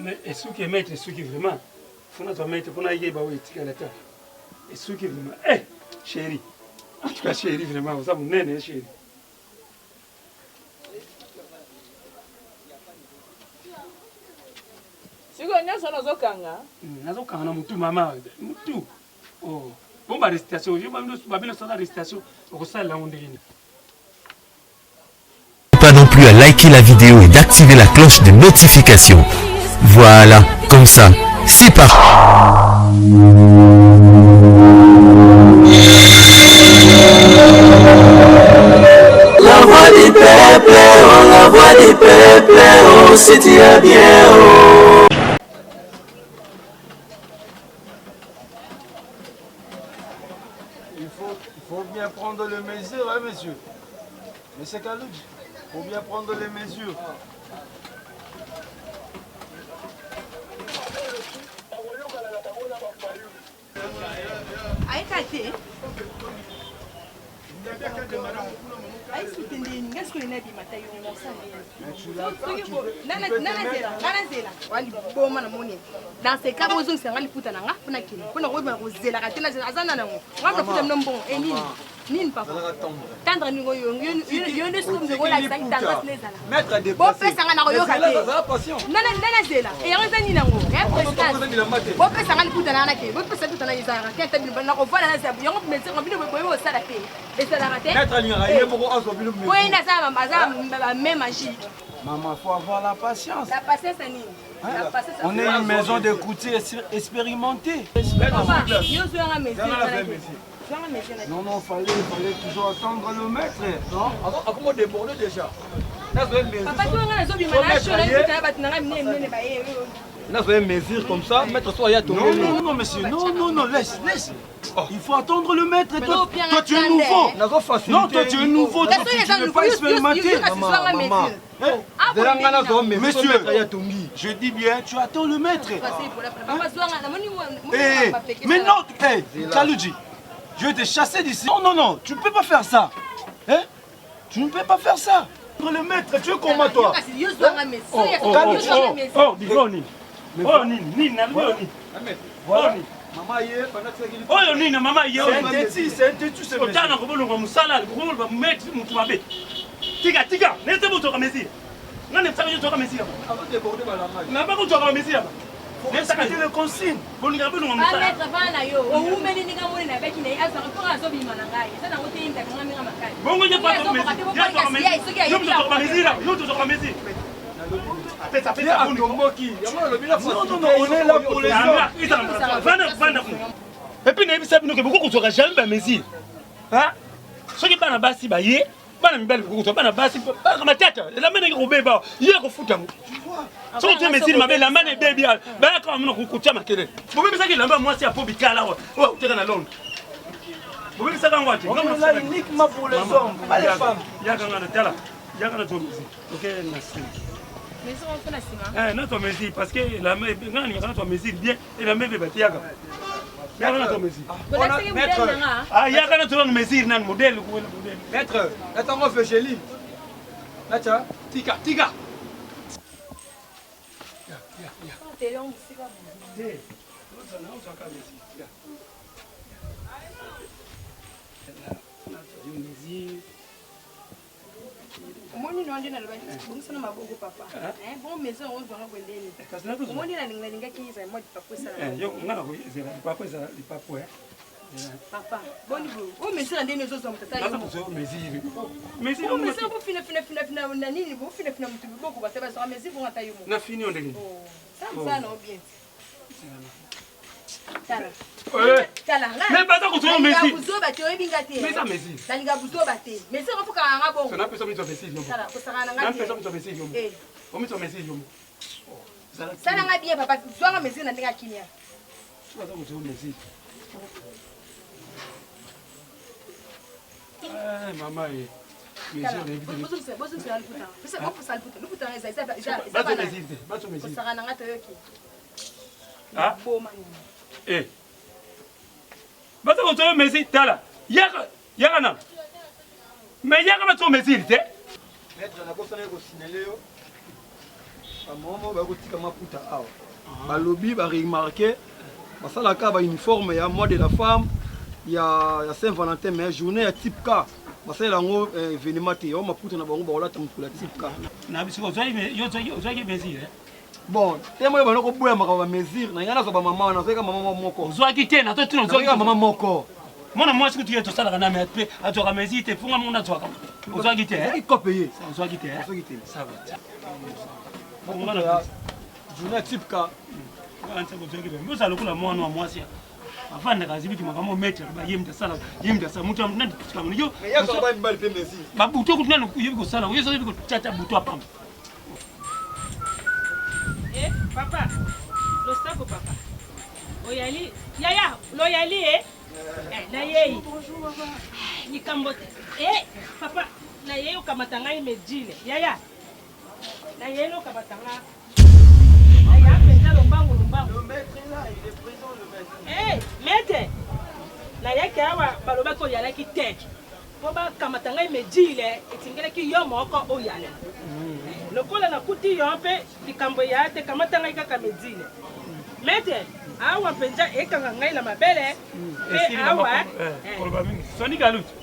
Mais esuki maître esuki vraiment. Faut nazwa maître mpo nayeba oyo etikala ta. Esuki vraiment. Eh chérie. En tout cas chérie vraiment oza monene chérie. Sikoyo nyonso wana ozokanga? Hmm, nazokanga na mutu mama, mutu. Oh. Bon ba recitation, yo ba bino sala recitation, okosalela yango ndenge nini? Pas non plus à liker la vidéo et d'activer la cloche de notification. Voilà, comme ça, c'est parti. La voix du peuple, oh, la voix du peuple, oh, si tu es bien, oh. Il faut, il faut bien prendre les mesures, hein, monsieur. Monsieur Kalouji, il faut bien prendre les mesures. Ayeka te. Ayisute ndeni nga sikoyo nabima ta yo nasala nini nga nazela wa liboma na moni dans ce cas bozongisa nga liputa na nga mpo nakende mpo nakoyeba kozelaka te aza na nango nga nafuta bino mbongo e nini nini papa tendre ningo yo yo nde soki ndeko olakisaki tendresse nde ezala bopesa nga nakoyoka te nde nazela eyango eza nini yango ya présidence bopesa nga liputa na nga nake bopesa liputa na ezalaka te ata bino nakovanda nazela yango mesure bino boyebi kosala te ezalaka te po ye nde aza ba main magique Maman, faut avoir la patience. La patience à nini Hein? On est une maison de coutiers expérimentée. Papa, yo zwanga mesure. Non, non, fallait, fallait toujours attendre le maître. Non, comment déborder déjà Papa, tu vas nazobima na show na liputa bato na ngai minene minene baye. Nazoye mesure comme ça, maître soit ya Non, non, non, monsieur, non, non, non, laisse, laisse. Oh. Il faut attendre le maître. Toi, toi tu es nouveau. Non, toi tu es nouveau. Tu, tu, n'es pas expérimenté. Maman, Hein? Monsieur, je dis bien, tu attends le maître. Hey, eh, mais non, hey, Kaluji, je vais te chasser d'ici. Non, non, non, tu ne peux pas faire ça. Hein? Tu ne peux pas faire ça. Le maître, tu es comment toi Oh, oh, oh, oh, oh, oh, nini, nini, nini, Voilà. oyo nini na mama ye otala na kobolonga mosala koboloba maître motu mabe tika tika nete bozoka mesure nga nebisaka yo zoka mesure na bakozwaka bamesure ba Respectez les consignes. Bolinga bolonga mosala. Maître vana na yo. Owumeli ndinga moni na beki na ye azwaka mpo azobima na ngai. Eza nango te yimtaka nga minga makasi. Bongo ye pa yo tozwaka mesure yo tozwaka mesure. Pesa pesa atomboki. Yango nalobi na Non non non, on est là pour les hommes. Vanda vanda kuna. Et puis nayebisa bino ke bokoki kozwaka jamais ba mesure. Hein? Soki bana basi baye bana mibali bokoki kozwa bana basi baka matata elamba ndenge kobeba ye akofuta yango soki otie mesure mabe elamba na ebebi bayaka bamona kotia makelele bobebisaki elamba ya mwasi ya po bikala awa oyo akuteka na londres bobebisaka yango ate yaka nga na tala yaka na zwa mesure oke na nsima nazwa mesure parce que nga nalingaka nazwa mesure bien elamba ebeba te yaka yaka nazwa mesure ah, yaka nazwa nanu mesure nanu modele modele maître natango fegeli nacha tika tika mesure omoni no nde nalobaki bongisa na maboko papa eh, bon maison yango ozwanga boye ndeni eh, omoni nalingaki ezala mwa lipapu esala eh, nga nakoyezela lipapu ezala lipapu papa boni boye oyo mesure ndeni ozozwa moto ata mesure bofinafinafinafina na nini bofinafina moto loboko bato bazwaka mesure bongo ata yo moko na fini yo ndenge oh, sala mosala na yo bien Mais baza kozwa mesure. Buzoba te oyebi nga te. Mais ça mesure. Nalinga buzoba te. Mais ça faut kanga bongo. Sana pesa mitwa mesure yo. Sala kosaka na nga te. Pesa mitwa mesure yo. Eh. O mitwa mesure yo. Sala nga bien papa, zwa nga mesure na ndenge kimia. Baza kozwa mesure. Eh mama eh. Mesure na yebi te. Bozongisa liputa. Pesa bopusa liputa. Liputa eza eza eza. Bazo mesure te. Bazo mesure. Kosaka na nga toyoki. Ah? Eh. Baza kozwa yo mesure tala. Yaka yaka na. Mais yaka na to mesure te. Maître nakosana ko signaler yo. Bamama moko baye kotika maputa awa. Balobi ba remarquer basalaka ba uniforme ya mois de la femme ya, ya Saint Valentin mais journée ya type K basalela yango eh, événement te yango maputa na bango bakolata mokolo ya type K. Na biso ozwaki mesure eh? Bon, te moyo bana koboya makambo ba mesure na ngai nazwa ba mama wana nazwaki mama moko. Ozwaki te nazotuna ozwaki mama moko. Mwana mwasi kutu ye tosalaka na mais pe azwaka mesure te funga mona azwaka. Ozwaki te? Ozwaki kope ye. Ozwaki te? Ozwaki te. Ça va. Journée type K. Ozala lokola mwana wa mwasi afandaka azibiki makambo maître ba ye mutu asala ye mutu asala mutu nani tikambo yo babutu kutu nani oyebi kosala yo oyebi kotiata butu apamba. Eh, papa losako papa oyali yaya loyali e eh, nayei likambo te eh, papa nayei okamata ngai medjile yaya nayei okamata nga naya mpenza lombangu lombangu. Le maître est là, il est présent le maître. Eh, maître nayaki awa balobaki oyalaki te mpo bakamata ngai medjile etingelaki yo moko oyala lokola nakuti yo mpe likambo eya te kamata ngai kaka medile maître awa mpenza ekanga ngai na mabele mpe awa koloba mingi soni kalutu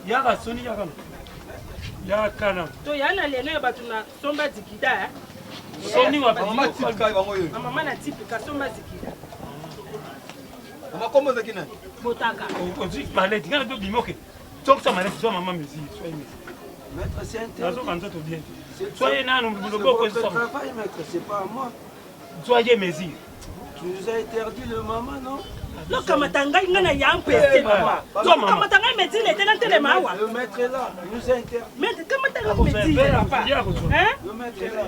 yaka soni yaka yaka na toya na lelo ya bato na somba zikida soni wa mama tipika bango yo mama na tipika somba zikida mama kombo ezaki nani botaka ozwi maledi ngai nato bimi oke tokisa maledi zwa mama mesure soye mesure Maître, c'est interdit. Nazoka nzoto bien te. Soyez nanu loboko C'est votre travail, maître, c'est pas à moi. Soyez mesure. Tu nous as interdit le maman, non? Lokamata ngai ngai na ya mpese papa. Lokamata ngai medile te na ntelema awa. Le maître est là, il nous a interdit. Maître, kamata ngai medile papa. Hein? Le maître est là.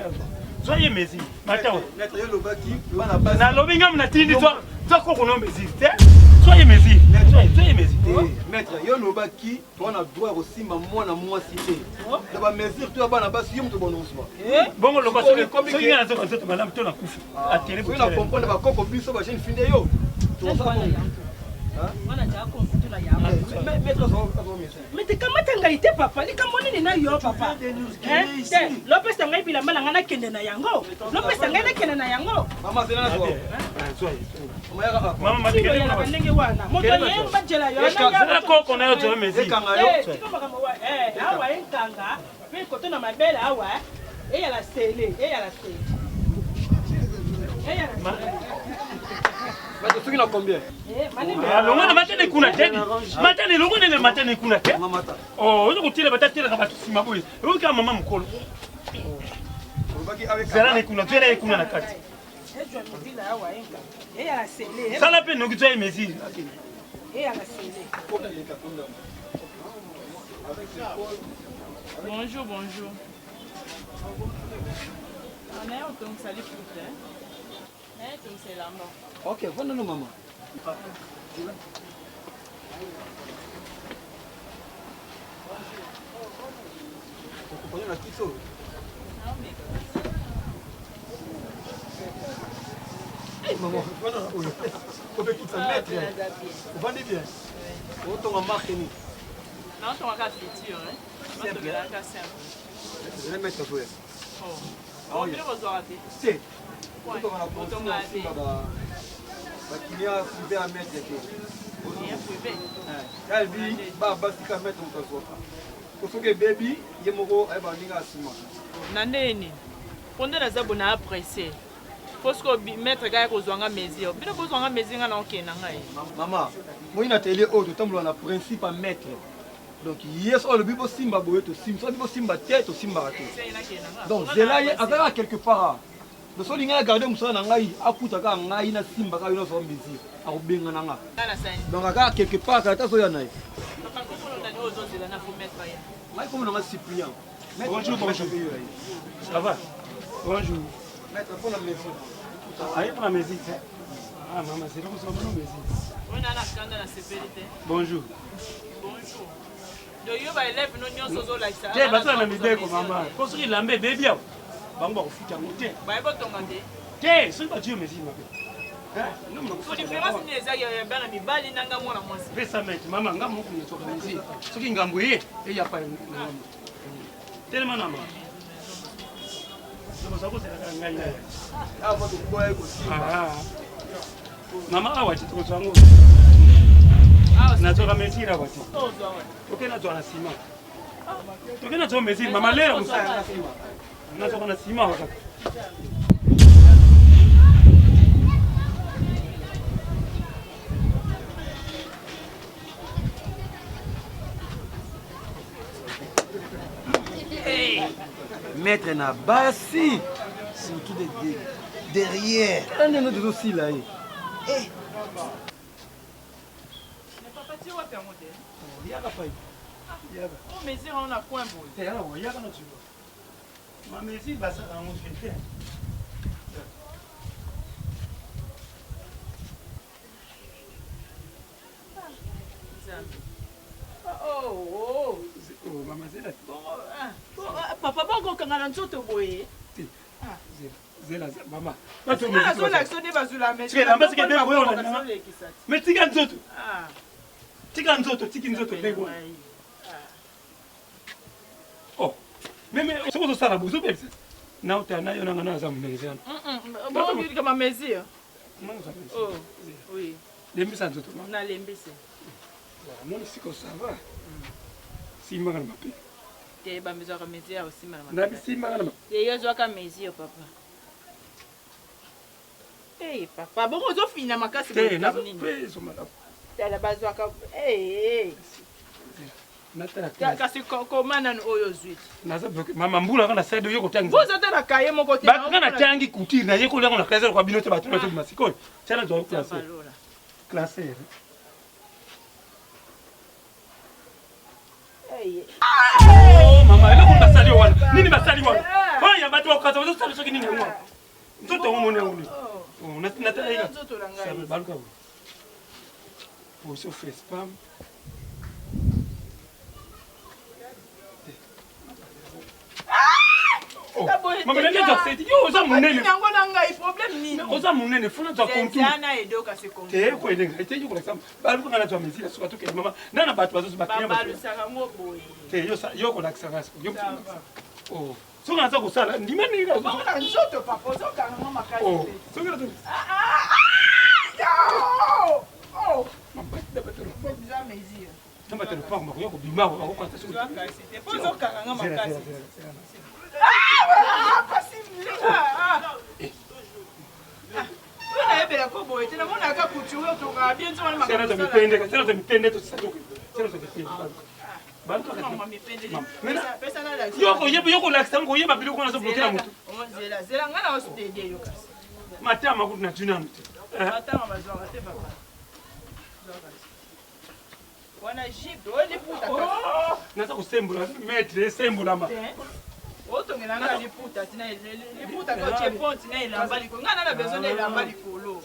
Soyez mesure. Matao. Maître yo lobaki bana basi. Nalobi ngai natindi toi toi koko no mesure te. Soyez mesure. Soyez mesure. Maître yo lobaki toi na droit ya kosimba mwana mwasi te. Na ba mesure to ya bana basi yo moto bonozwa. Bongo loba soki soki ngai nazoka nzoto malamu to nakufa. Atele soki na comprendre ba koko biso ba jeune fille nde yo. Tozala bongo. Mete kamata ngai te papa likambo nini na yo papa te lopesa ngai bilamba na ngai nakende na yango lopesa ngai nakende na yango oyalaka ndenge wana moto ayemba jela yokoko na yo awa enkanga mpe koto na mabele awa eyala sele eyala sele Maître, soki na combien? Longo na matene kuna te. Matene longo nene matene kuna te. Oh, ozo kotela batatelaka bato nsima boye. Oyoki kaka mama mokolo. Zela na kuna, zela ye kuna na kati. Sala mpe noki zwa ye mesure. Bonjour, bonjour. On est au Tong Sali Foot, hein? Ok, vanda no mama. Okokonya na kiti oyo. Hey, mama, vanda na oyo. Obekitisa maître. Ovandi bien. Otonga marque nini? Naotongaka futur, hein? Naotongaka simple. Ezali maître azoya. Oh. Bino bozwaka te? Te. Otonga na consigne osimba ba bakiliya privé ya maître te. Client privé? Yalbi ba basika maître moto azwaka. Po soki ebebi ye moko ayeba ndenge asima. Na ndenge nini? Po nde naza boye na presse. Po sikoyo maître kaya kozwa nga mesure. Bino bozwa nga mesure nga na okende na ngai. Mama, moi na atelier oyo totambola na principe ya maître. Donc ye soki alobi bosimba boye tosimbi, soki alobi bosimba te tosimbaka te. Donc zela ye azalaka quelque part. Donc soki olingi agarde mosala na ngai akuta kaka ngai nasimba kaka yo nazwa mesure akobengana nga. Donc akaka quelque part kaka te azoya na ye. Ngai kombo na nga Cyprien. Bonjour, bonjour. Ça va? Bonjour. Maître, pour la mesure. Aye pour la mesure. Ah maman, c'est là où la mesure. Bonjour. Bonjour. Donc yo ba élève no nyonso ozolakisa. Te baza na mibeko mama. Po soki elamba ebebi awa bango bakofuta yango te. Baye botonga te. Te soki bazwi yo mesure mabe. So différence nini eza ya bana mibali na nga mwana mwasi? Pesa maître mama nga moko nazoka mesure. Soki ngambo ye eya pa na ngambo. Telema na mama. Awa toboya kosimba. Mama awa te tokozwa yango. Nazwaka mesure awa te. Toke nazwa na nsima. Toke nazwa mesure mama lera mosala. Nazwaka na nsima awa kaka. Maître na basi surtout de, de, derrière. Tala ndenge tozosila ye. Eh. Yaka pai. Yaka. Te yaka yaka na tuba. Ma mesure basala yango te. Oh, oh. Mama zela. Papa bakokanga na nzoto boye. Zela mama. Azolakisa nde bazula Mais tika nzoto. Tika nzoto, tiki nzoto ndenge wana. Oh. Meme soki ozosala boye ozobebisa. Na otala na yo nanga na aza monene zela. Bongo mesure. Oh, oui. Lembisa nzoto mama. Nalembisi. Namoni siko ça va. Simbaka na mapeka. Te bamezwaka mesure ya kosimba na mapeka. Nabisimbaka na mapeka. Te yo zwaka mesure papa. Hey, papa bongo ozofina makasi Te nazopesa tala bazwaka hey, hey. Natala classe. Kasi koma nanu oyo ozwi. Naza bloqué. Mama mbula nga na side oyo kotangisa. Bozo tala kaye moko te. Ba nga na tangi couture na yekoli yango na classe kwa bino te bato na tobima sikoyo. Tia na zwa classe. Classe. Oh mama eloko basali wana. Nini basali wana? Oya bato bakata bazosala soki nini yango. Nzoto yango moni yango nini? Oh natala Nzoto na ngai. Baluka. Position face palm. Mama nani aza feti yo oza munene yango na ngai problème nini oza munene funa zwa contour na edoka c'est contour te ko elenga te yo kolakisa baluka nga nazwa mesure suka tokende mama na na bato bazozo baklia balusaka ngo boye te yo yo kolakisa nga yo oh soki naza kosala ndima ndenge na nzoto papa ozokanga ngo makasi oh soki naza na bato ya lopango bakoya kobima bakokata soki ozokanga nga makasi nayebela ko boye te namonaka couture otongaka bien nzona mipende yo kolakisa ngo koyeba biloko wana azoblokela motu zela ngai na osudede yo kasi matama kutu na tuna te matama bazwaka te papa wana jipe oyo liputa naza kosembola maître esembolama otongela nga liputa tina liputa ko tie ponti na elamba likolo ngai na na besoin na elamba likolo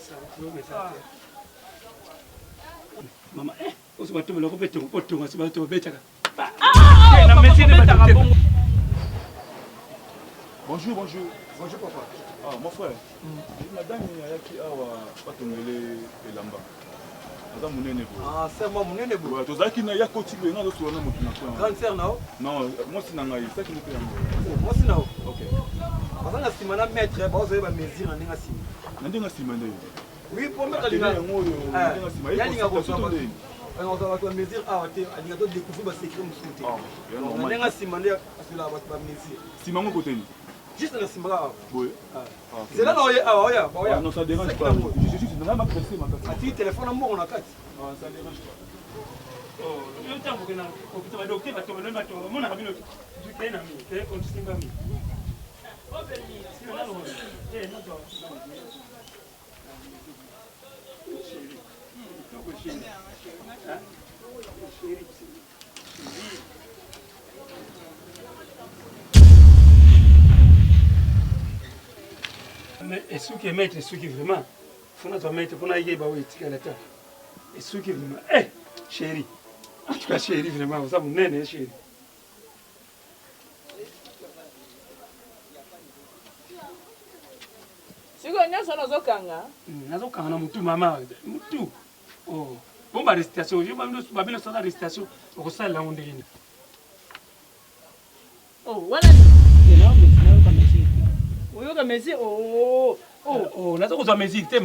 mama eh oso batombola ko mpe tongo otonga so bato babetaka Bonjour, bonjour. Bonjour papa. Ah, mon frère. Madame ayaki awa batongele elamba. Aza monene boye. Ah, sœur moi monene boye. Ouais, tozalaki na ya koti boye nga azosola na motu na coin. Grande sœur na yo? Non, mwasi na ngai, saki moko yango. Mwasi na yo? OK. Baza na nsima na maître, bazoyeba mesure na ndenge nsima. Na ndenge nsima nde. Oui, pour maître alinga. Yango oyo, na ndenge nsima. Ye alinga kozwa bato bato ba mesure awa te, alinga to découvrir ba secret mosusu te. Na ndenge nsima nde asolaka bato ba mesure. Nsima yango kote nini? Juste na nsima kaka. Boye. Zela na oye awa oya, oya. Non, ça dérange pas. Je suis juste na pressé makasi. Atiki téléphone na mbongo na kati. Ah, ça dérange pas. Yo ntango okenda kokita badokte bato baloi bato bamonaka bino te na mi te kontisimba mi esuki maître esuki vraiment fona zwa maître mpona yeba oyo etikala ta esuki vraiment eh chéri en tout cas chéri vraiment oza monene chéri sikoyo nyonso nazokanga nazokanga na motu mama motu oh. Bon ba récitation yo babino sala récitation okosalela yango ndenge nini oh wana nini? Oyoka mesure oh oh. Oh, naza kozwa mesure te.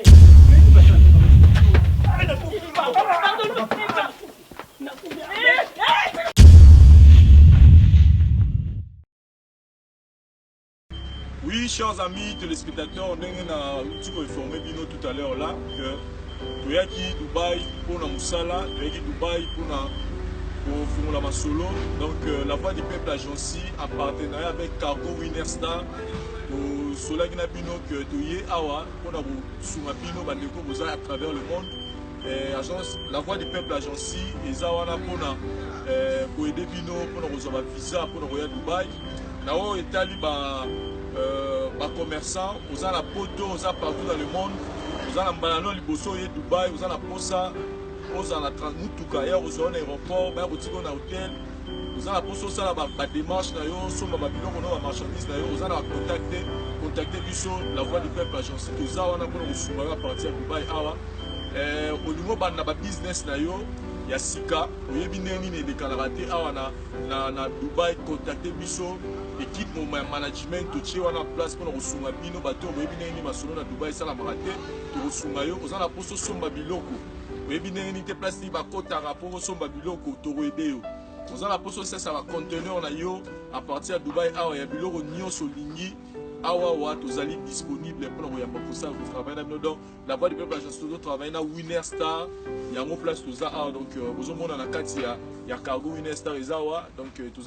Oui, chers amis téléspectateurs, ndenge na uti ko informer bino tout à l'heure là que toyaki Dubaï pona musala, toyaki Dubaï pona kofungola masolo. Donc euh, la voix du peuple agency en partenariat avec Cargo Winner Star tosolaki na bino que toye awa pona kosunga bino bandeko boza à travers le monde. Eh, agence la voix du peuple agency eza wana pona eh, koede bino pona kozwa ba visa pona koya Dubaï. Na oyo etali ba euh, ba commerçant oza na poto oza partout dans le monde oza na mbala no liboso oye Dubaï oza na posa ozala na mutuka ya kozwa na aéroport baya kotika na hotel oza na posa osala ba démarche na yo osomba ba biloko no ba marchandise na yo oza na ba contact te contacte biso la voix du peuple agence toza wana mpona kosunga yo à partir ya Dubaï awa eh, olingi obanda ba business na yo ya sika oyebi ndenge nini elekanaka te awa na na, na Dubai contacte biso equipe moma ya management totie wana place mpona kosunga bino bato oyo boyebi ndenge nini masolo na Dubai esalamaka te tokosunga yo oza na mposa osomba biloko oyebi ndenge nini te place nini bakotaka mpo osomba biloko tokoede yo oza na mposa osesa baconteneur na yo à partir ya Dubai awa ya biloko nyonso olingi awa awa tozali disponible mpona koyamba kosala kotravaille na bino donc La voix du peuple agence tozo travailler na Winner Star yango place toza awa donc euh, bozomona na kati ya ya cargo Winner Star eza awa donc euh, toza.